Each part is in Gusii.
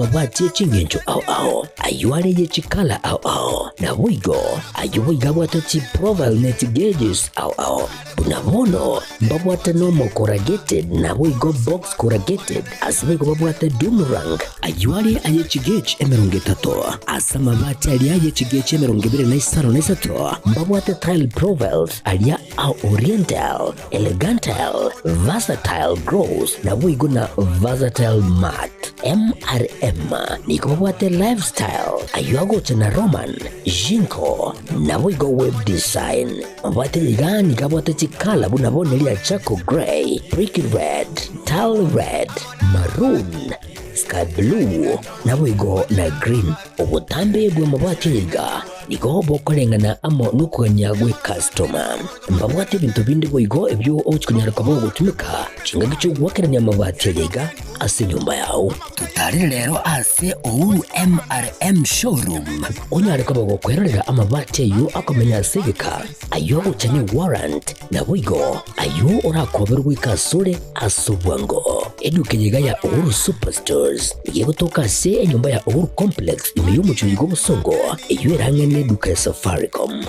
Amabati e chingencho ao ao, ayio are ye chikala ao ao, naboigo ayio boigo abwate chiprofile ne chigeges ao ao. Buna bono mbabwate normal corrugated naboigo box corrugated, ase boigo babwate doom rank, ayio are aye chigauge 30, ase amabati aria aye chigauge 23 mbabwate tile profiles aria a oriental, Elegantile, Versatile Gloss naboigo na Versatile Matte. MRM nigo babwate Lifestyle, ayio agocha na Roman, Jinko, naboigo Web Design. Mabwate iga nigo abwate chikala buna bono eria Charcoal Grey, Brick Red, Tile Red, Maroon, Sky Blue, naboigo na Green. Obotambe bw'amabati aya iga nigo bokoreng'ana amo nokogania gw'ekastoma. Mbabwate ebinto binde boigo ebio ogochia konyara koba ogotumeka chingaki chi'ogoakerania amabati aya iga ase enyomba yao. Totarere rero ase Uhuru MRM Showroom onyare koba gokwerorera amabati ayio akomenya ase egeka, ayio agocha ne warrant, naboigo ayio orakoberwe goika asore ase obwango. Eduka eye iga ya Uhuru Superstores nigo egotoka ase enyomba ya Uhuru Complex ime y'omochie oyiga obosongo, eyio erang'ane eduka ya Safaricom.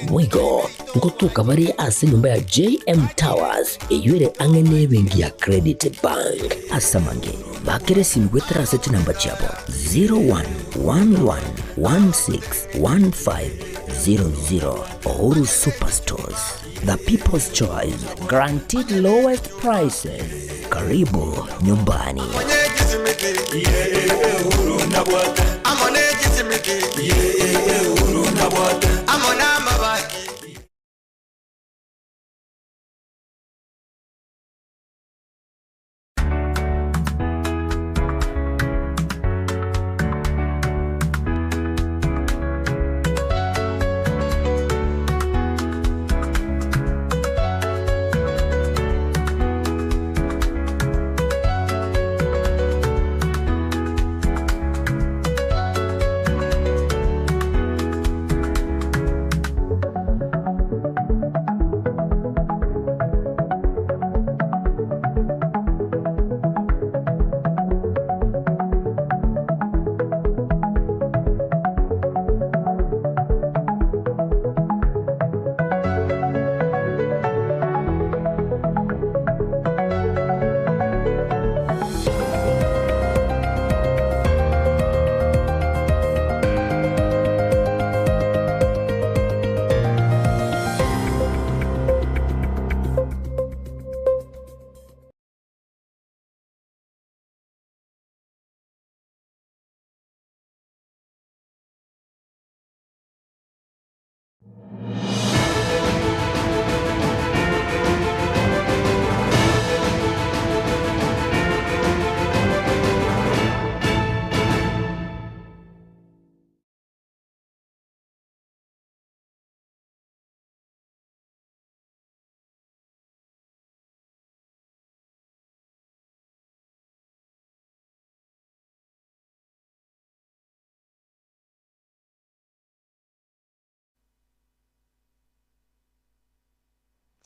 Boigo ngotoka bare ase enyomba ya JM Towers eyio ere ang'e n'ebenki ya Credit Bank. Ase amange, bakera esimi goetera ase chinamba chiabo 0111161500. Uhuru Superstores, the people's choice, guaranteed lowest prices. Karibu nyumbani.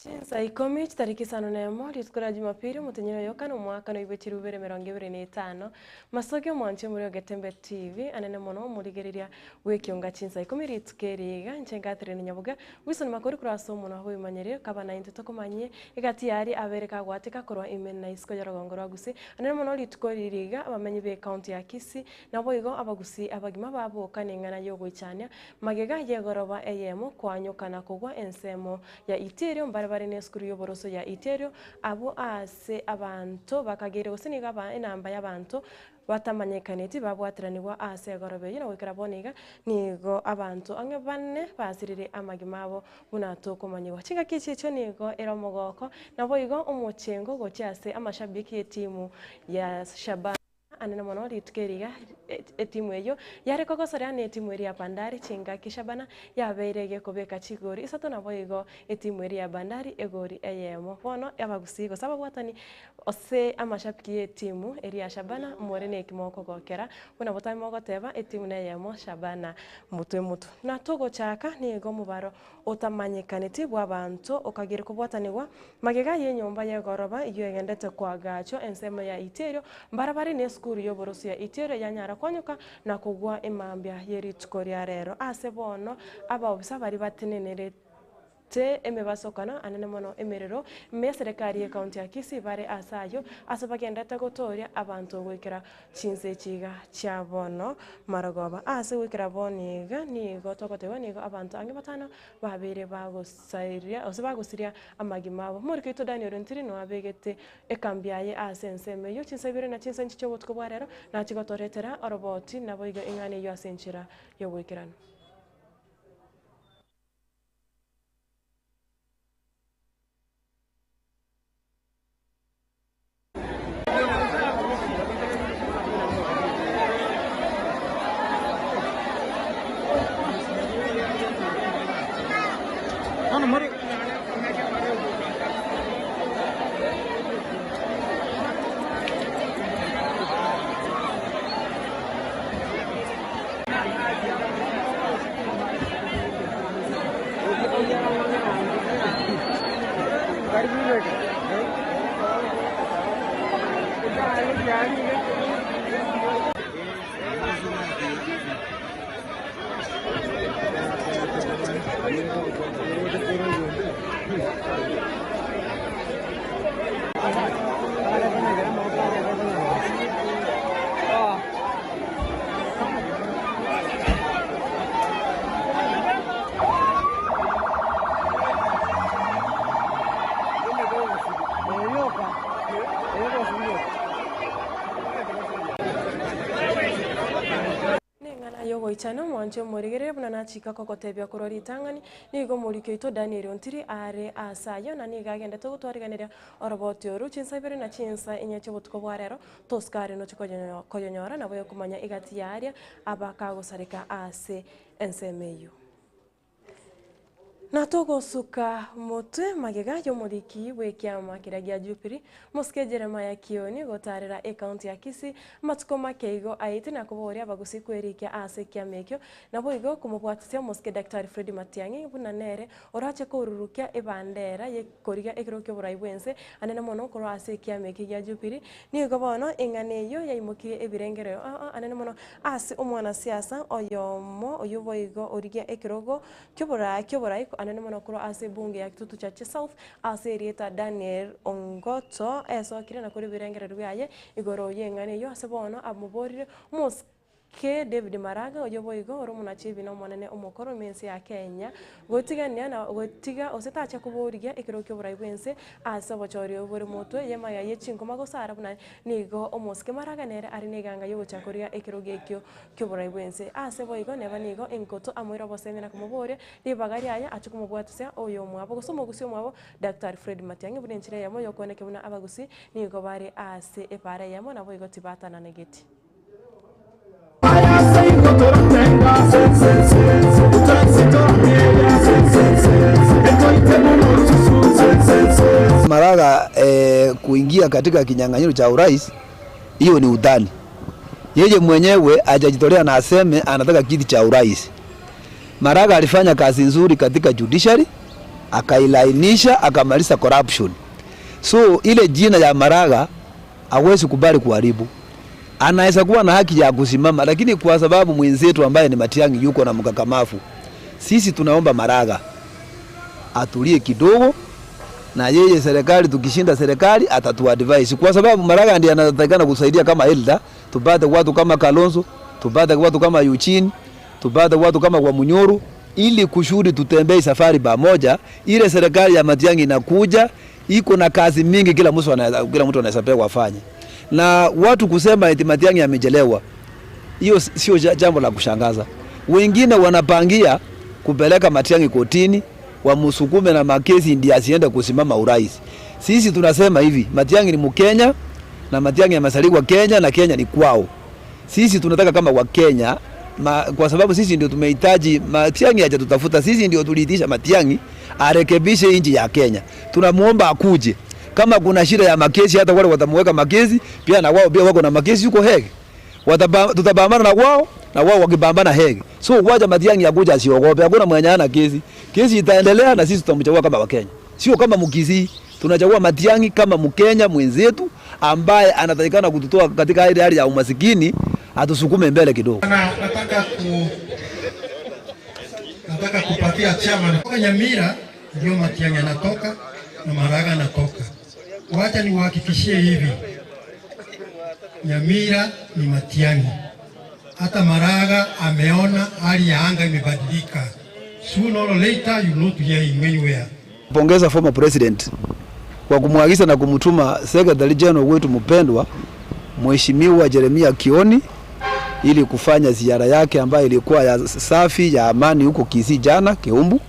Chinsa ikomi chitariki isano na emo, rituko ria Jumapili, omotenyi oyo Yokana, omwaka noibwe chirubere emerongo ebere na etano. Masoki omwanchi omore o Getembe TV, anene mono omorigereria bw'ekionga chinsa ikomi rituko eri iga, inche Catherine Nyaboga, Wilson Makori korwa ase omonwa bw'ebimanyerio, kaba naintwe tokomanyie egati yaria abere kagwateka korwa ime na isiko y'orogongo rwa Gusii. Anene mono rituko riri iga, abamenyi b'ecounty ya Kisii, Naboigo abagusii abagima baboka neng'ana y'ogoichania, magega y'egoroba eyemo koanyoka na kogwa ensemo ya Itirio, mbare bare nesukuru y'oboroso ya Itirio, abwo aase abanto bakageire gose nigo aba enamba y'abanto batamanyekaneti babwateranigwa aase egoroba eyio, na goikera bono iga nigo abanto ang'e bane basirire amagima abo buna tokomanyigwa. Chingaki echi echio nigo ere omogoko, naboigo omochengo gochia ase amashabiki y'etimu ya Shabana. Anene mono rituko eri iga Etimu eyio yare kogosoria netimu eria ya Bandari chingaki Shabana yabeire egekobeka chigori isato naboigo etimu eria ya Bandari egori eyemo. Bono abagusii gose ababwatani ase amashabiki y'etimu eria ya Shabana more neki mokogokera buna botambe mogoteba etimu neyemo Shabana motwe motwe. Na togochaka nigo omobaro otamanyekaneti bw'abanto okagire kobwatanigwa magega y'enyomba y'egoroba eyio egendete koagachwa ensemo ya Itiario, mbarabare nesukuru y'oboroso ya Itiario yanyara konyoka na kogwa emambia ye rituko ria rero. Ase bono abaofisa baria batenenerete emebasokano anene mono emerero ime y'eserekari y'ecounty ya Kisii bare ase ayio ase bagendete gotoria abanto goikera Chinse echi iga chia bono marogoba. Ase goikera bono iga nigo togotebigwa nigo abanto ang'e batano babeire bagosairia gose bagosiria amagima abo. Omoriki oito Daniel Ntiri noe abegete ekambi yaye ase ensemo eyio chinsa ibere na chinsa inche chi'obotuko bwa rero nachi gotoretera oroboti naboigo ing'ana eyio ase enchera y'ogoikeranu. Neng'ana y'ogoichana omwanche omorigereria buna nachika kogotebia korwa ritang'ani, nigo omoriki oito Danieli ontiri aare aase ayio, na nigo agendete gotwariganeria oroboti oru chinsa ibere na chinsa inye chi'obotuko bwa rero, tosike are nochie koyonyora, nabo okomanya egati y'aria abakagosareka ase ensemo eyio. Na togosuka motwe magega y'omoriki bw'ekiama keria gia Jubilee, mosike Jeremiah Kioni, gotaarera ecounty ya Kisii amatuko make igo aete na koboria abagusii kwerikia ase ekiama ekio, naboigo komobwatisia omosike Daktari Fred Matiang'i buna nere orache korurukia ebandera ye korigia ekerogo ki'oborai bw'ense anene mono korwa ase ekiama eke gia Jubilee. Nigo bono eng'ana eyio yaimokirie ebirengererio ao anene mono ase omwanasiasa oyomo oyio boigo origia ekerogo ki'oborai ki'oborai anene mono korwa ase ebunge ya Kitutu Chache South ase erieta Daniel Ongoto esokire na korwa ebirengererio biaye igoro y'eng'ana eyio ase bono amoborire omos. Ki David Maraga, oyio boigo ore omonachibi na omonene omokoro ime ense ya Kenya, gotigania na gotiga gose tacha koborigia ekerogo ki'oborai bw'ense ase obochori obo bore motwe y'emaya ye chinkoma gosara buna nigo omosike Maraga nere are neganga y'ogochaka korigia ekerogo ekio ki'oborai bw'ense. Ase boigo neba nigo enkoto amoire obosemia na komoboria ribaga riaye ache komobwatisia oyomwabo gose omogusi omwabo Daktari Fred Matiang'i buna enchera eyemo y'okoenekia buna abagusii nigo bare ase epaara eyemo naboigo tibatananegeti. Maraga kuingia katika kinyang'anyiro cha urais, hiyo ni utani. Yeye mwenyewe hajajitolea na aseme anataka kiti cha urais. Maraga alifanya kazi nzuri katika judiciary, akailainisha, akamaliza corruption. So ile jina ya Maraga hawezi kubali kuharibu. Anaweza kuwa na haki ya kusimama, lakini kwa sababu mwenzetu ambaye ni Matiang'i yuko na mkakamavu, sisi tunaomba Maraga atulie kidogo, na yeye serikali, tukishinda serikali atatuadvise, kwa sababu Maraga ndiye anatakikana kusaidia kama elder, tupate watu kama Kalonzo, tupate watu kama Eugene, tupate watu kama Wamunyoro ili kushuhudi tutembee safari pamoja. Ile serikali ya Matiang'i inakuja iko na kazi mingi, kila mtu anaweza, kila mtu anaweza pewa afanye. Na watu kusema eti Matiang'i amechelewa, hiyo sio jambo la kushangaza. Wengine wanapangia kupeleka Matiang'i kotini wamsukume na makesi ndiye asiende kusimama urais. Sisi tunasema hivi, Matiang'i ni Mkenya na Matiang'i amezaliwa Kenya na Kenya ni kwao. Sisi tunataka kama Wakenya ma, kwa sababu sisi ndio tumehitaji Matiang'i hajatutafuta sisi, ndio tuliitisha Matiang'i arekebishe nchi ya Kenya. Tunamuomba akuje, kama kuna shida ya makesi, hata wale watamuweka makesi pia, na wao pia wako na makesi huko Hague, tutapambana na wao na wao wakipambana Hague. So wacha Matiang'i akuja, asiogope, hakuna mwenye ana kesi. Kesi itaendelea na sisi tutamchagua kama Wakenya, sio kama Mkisii. Tunachagua Matiang'i kama Mkenya mwenzetu ambaye anatakikana kututoa katika ile hali ya umasikini, atusukume mbele kidogo. Na, nataka kupatia chairman kwa Nyamira, ndio Matiang'i anatoka na Maraga anatoka. Wacha niwahakikishie hivi, Nyamira ni Matiang'i, hata Maraga ameona hali ya anga imebadilika. Sooner or later you not hear him anywhere. Pongeza former president kwa kumwagiza na kumtuma Secretary General wetu mpendwa Mheshimiwa Jeremia Kioni ili kufanya ziara yake ambayo ilikuwa ya safi ya amani huko Kisii jana Keumbu.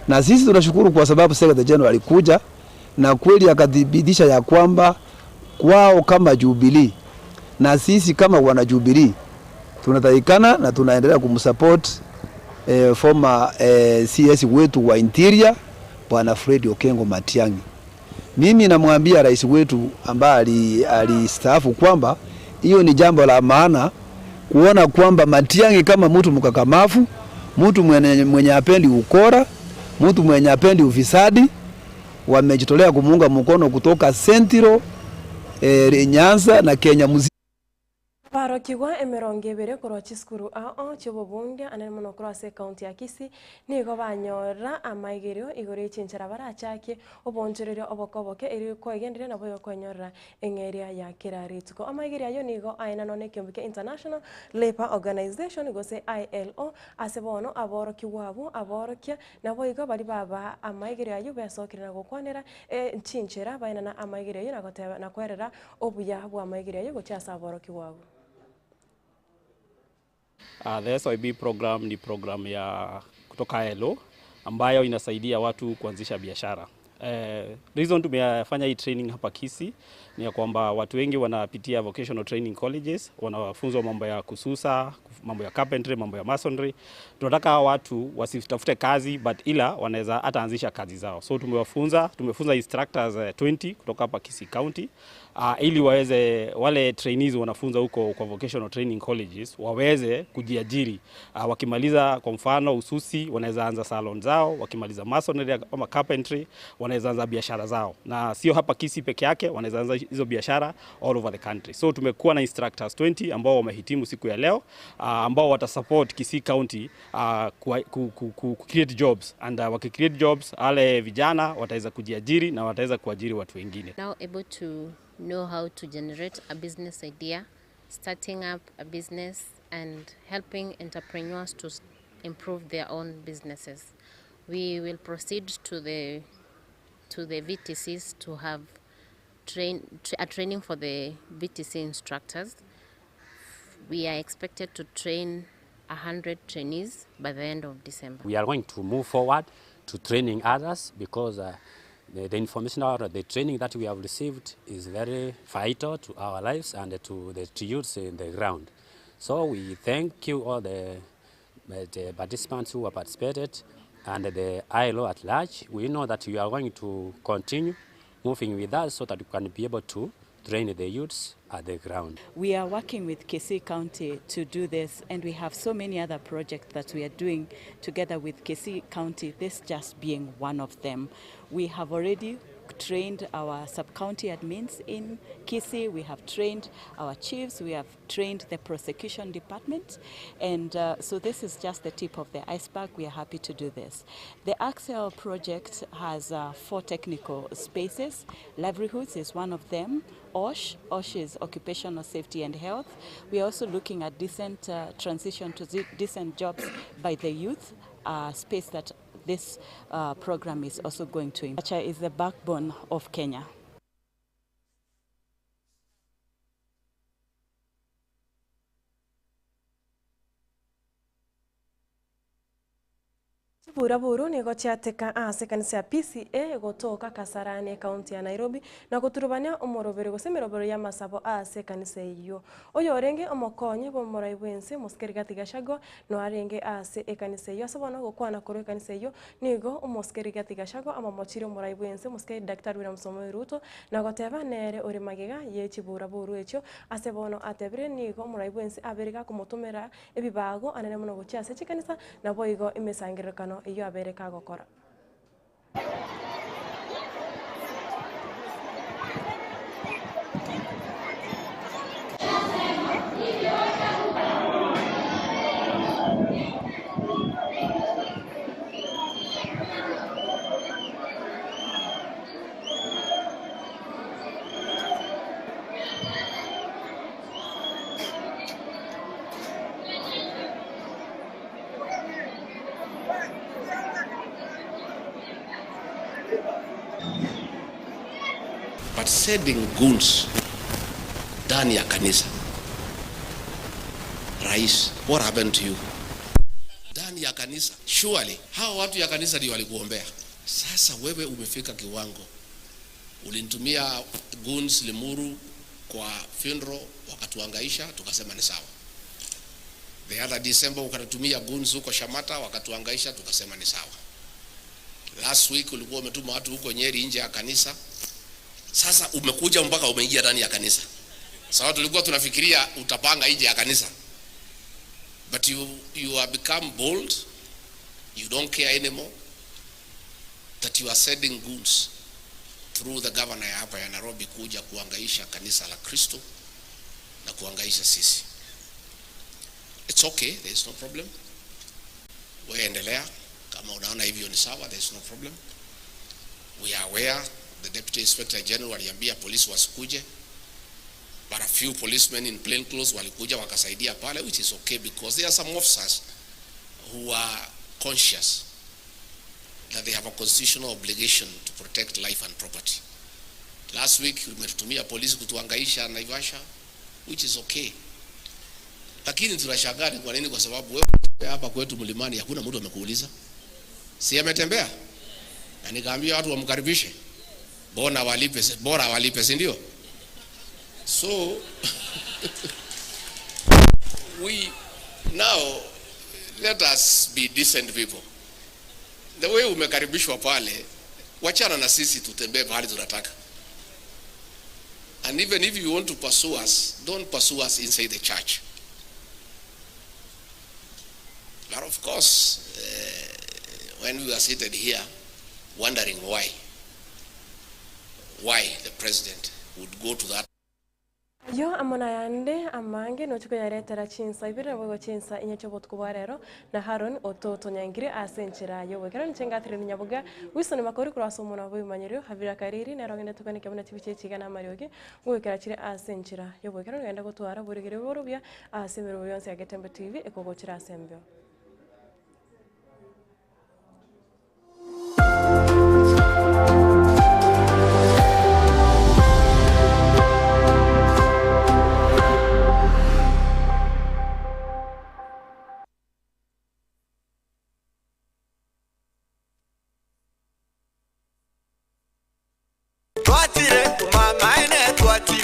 Na sisi tunashukuru kwa sababu Secretary General alikuja na kweli akathibitisha ya kwamba kwao kama Jubilee na sisi kama wana Jubilee tunatakikana na tunaendelea kumsupport former CS wetu wa Interior Bwana Fred Okengo Matiang'i. Mimi namwambia rais wetu ambaye alistaafu kwamba hiyo ni jambo la maana kuona kwamba Matiang'i kama mtu mkakamavu, mtu mwenye apendi ukora, mtu mwenye apendi ufisadi, wamejitolea kumuunga mkono kutoka Central, Nyanza na Kenya mzima. Barokigwa emirongo ebere korwa chisukuru ao chiobobunge anene mono korwa ase ekaunti ya Kisii nigo banyora amaigerio igoro ya chinchera barachakie obonchoreria obokoboke eri koegenderia nabo yokoenyorera eng'eria ya kera rituko. Amaigerio ayo nigo aenanwa na ekiombe kia International Labour Organization gose ILO ase bono aborokigwa abwo aborokia nabo igo bari baba amaigerio ayo besokire na gokwanera chinchera baenana amaigerio ayo na goteba na kwerera obuya bwa amaigerio ayo gochia ase aborokigwa abwo. The SYB program ni program ya kutoka ILO ambayo inasaidia watu kuanzisha biashara. Reason tumefanya hii training hapa Kisii ni ya kwamba watu wengi wanapitia vocational training colleges, wanafunzwa mambo ya kususa, mambo ya carpentry, mambo ya masonry. Tunataka hawa watu wasitafute kazi but ila wanaweza hata anzisha kazi zao. So tumefunza instructors 20 kutoka hapa Kisii County, ili waweze wale trainees wanafunza huko kwa vocational training colleges waweze kujiajiri. Wakimaliza kwa mfano ususi wanaweza anza salon zao, wakimaliza masonry ama carpentry wanaweza anza biashara zao. Na sio hapa Kisii peke yake, wanaweza anza hizo biashara all over the country. So tumekuwa na instructors 20 ambao wamehitimu siku ya leo, ambao watasupport Kisii County ku create jobs, and waki create jobs wale vijana wataweza kujiajiri na wataweza kuajiri watu wengine. Now able to know how to generate a business idea, starting up a business and helping entrepreneurs to improve their own businesses. We will proceed to the VTCs to have a training for the VTC instructors. We are expected to train 100 trainees by the end of December. We are going to move forward to training others because the information or the training that we have received is very vital to our lives and to the youths in the ground. So we thank you all the participants who have participated and the ILO at large. We know that you are going to continue moving with us so that we can be able to train the youths at the ground. We are working with Kisii County to do this, and we have so many other projects that we are doing together with Kisii County, this just being one of them. We have already trained our sub-county admins in Kisii, we have trained our chiefs, we have trained the prosecution department, and so this is just the tip of the iceberg. We are happy to do this. The ACCEL project has 4 technical spaces. Livelihoods is one of them. OSH, OSH is occupational safety and health. We are also looking at decent transition to decent jobs by the youth, space that this program is also going to improve. Is the backbone of Kenya. Chiburaburu nigo chiateka ase ekanisa ya PCEA gotoka Kasarani ekaunti ya Nairobi na goturubania omoroberi gose emerobero y'amasabo ase ekanisa eyio. Oyorenge omokonyi bw'omorai bw'ense Mosike Rigathi Gachagua noarenge ase ekanisa eyio. Ase bono gokwana korwa ekanisa eyio nigo Omosike Rigathi Gachagua amomochirie omorai bw'ense Mosike Daktari William Samoei Ruto na goteba nere ore magega ye chiburaburu echio. Ase bono atebire nigo omorai bw'ense abere gakomotomera Ebibago anene mono gochia ase chikanisa, naboigo emesangererekano eyio abeire kagokora. But sending goons ndani ya kanisa, Rais, what happened to you? Ndani ya kanisa, surely hawa watu ya kanisa ndio walikuombea. Sasa wewe umefika kiwango, ulinitumia goons Limuru kwa funeral wakatuangaisha, tukasema ni sawa. The other December ukatutumia goons huko Shamata wakatuangaisha, tukasema ni sawa. Last week ulikuwa umetuma watu huko Nyeri nje ya kanisa. Sasa umekuja mpaka umeingia ndani ya kanisa. Sawa, tulikuwa tunafikiria utapanga nje ya kanisa, but you have become bold, you don't care anymore that you are sending goons through the governor ya hapa ya Nairobi kuja kuangaisha kanisa la Kristo na kuangaisha sisi. It's okay, there is no problem. Wewe endelea kama unaona hivyo ni sawa, there is no problem. We are aware the deputy inspector general aliambia polisi wasikuje, but a few policemen in plain clothes walikuja wakasaidia pale, which is okay because there are some officers who are conscious that they have a constitutional obligation to protect life and property. Last week umetutumia polisi kutuangaisha Naivasha, which is okay, lakini tunashangaa ni kwa nini? Kwa sababu wewe hapa kwetu mlimani hakuna mtu amekuuliza, si ametembea? Na nikaambia watu wamkaribishe, bona walipe, bora walipe, si ndio? So we now let us be decent people. The way umekaribishwa pale, wachana na sisi tutembee pahali tunataka. And even if you want to pursue us, don't pursue us inside the church. But of course, when we were seated here wondering why the president would go to that. Ayio amo nayande amange nochie koyaretera chinsa ibere naboigo chinsa inye chi'obotuko bwa rero, na Haroni ototonyangire ase enchera y'ogoikera. Inche ngatereri nyaboga Wilson Makori korwa ase omonwa bw'ebimanyerio, Havila Kariri nere ogende tokaneke buna chibicha echiga na amariogi, ngoikera chire ase enchera y'ogoikera nogende gotwara oboregereria bw'obuya ase emeremo yonsi ya Getembe TV ekogochera ase embeo.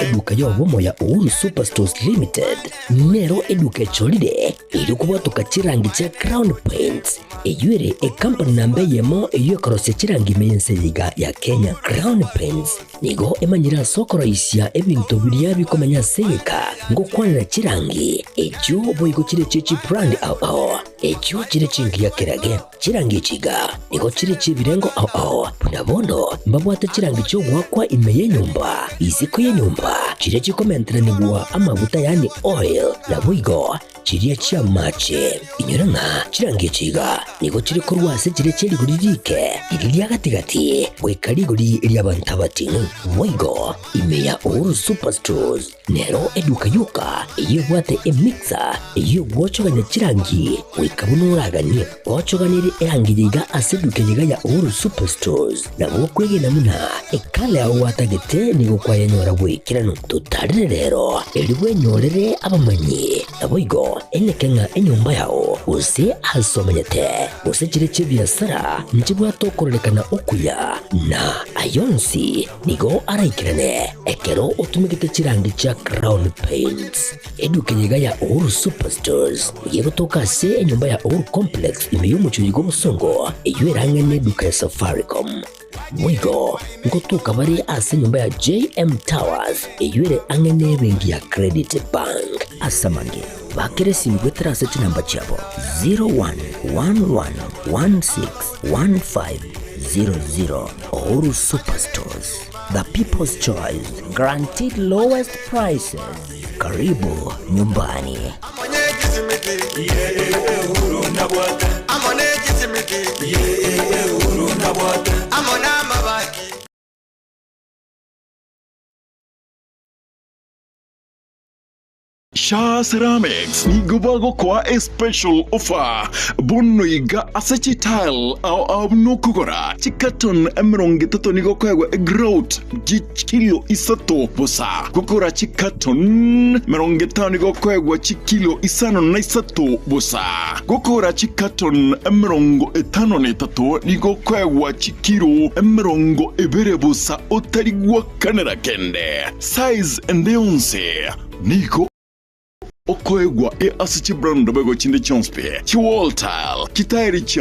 Eduka y'obomo ya Uhuru Superstores Limited nero eduka echorire erio kobwatoka chirangi chia Crown Paints eyio ere ekampani namba eyemo eyio ekorosia chirangi ime y'ense eye iga ya Kenya. Crown Paints nigo emanyire ase okoroisia ebinto biria bikomenya ase egeka ngokwanera chirangi echio boigo chire chie chibrand ao ao echio chire chingiya kerage. Chirangi echi iga nigo chire chi'ebirengo ao ao, buna bono mbabwate chirangi chi'ogoakwa ime y'enyomba, isiko y'enyomba, chiria chikomenteranigwa amaguta yaani oil, naboigo chiria chi'amache. Inyora ng'a chirangi echi iga nigo chire korwa ase chiria chie rigori riike, riria ria gati-gati, goika rigori ri'abanto abating'u. Boigo ime ya Uhuru Superstores Nero eduka yoka eyio ebwate emixer eyio egwochogania chirangi goika buna oraganie. Gochoganerie erangi yaiga ase eduka eyeiga ya Uhuru Superstores nabo okwegena buna ekala yao gwatagete nigo kwayenyora bw'ekeranu. Totarere rero erio bwenyorere abamanyi. Naboigo. ao, eneke ng'a enyomba yao, gose ase omenyete, gose chire chi'ebiasara nchibwate okororekana okuya, na ayonsi nigo araikerane ekero otumegete chirangi chia Crown Paints. Eduka eye iga ya Uhuru Superstores nigo egotoka ase enyomba ya Uhuru Complex ime y'omochie oyo bw'obosongo, eyio erang'e neduka ya Safaricom. Boigo ngotoka bare ase enyomba ya JM Towers eyio ere ang'e nebenki ya Credit Bank. Ase amange, bakera esimi goetera ase chinamba chiabo 0111161500. Uhuru Superstores, the people's choice, guaranteed lowest prices. Karibu nyumbani. Shaa Ceramics nigo bagokoa a special offer bono iga ase chitile ao ao buna okogora chicarton 30 nigo okoegwa egrout chikilo isato bosa. Gokora chicarton 50 nigo okoegwa chikilo isano na isato bosa. Gokora chicarton 53 nigo okoegwa chikilo 20 bosa otari gwakanera kende. Size ende yonsi nigo okoegwa ase chibrand bego chinde chionsi pi, chiwall tile, chitairi chia.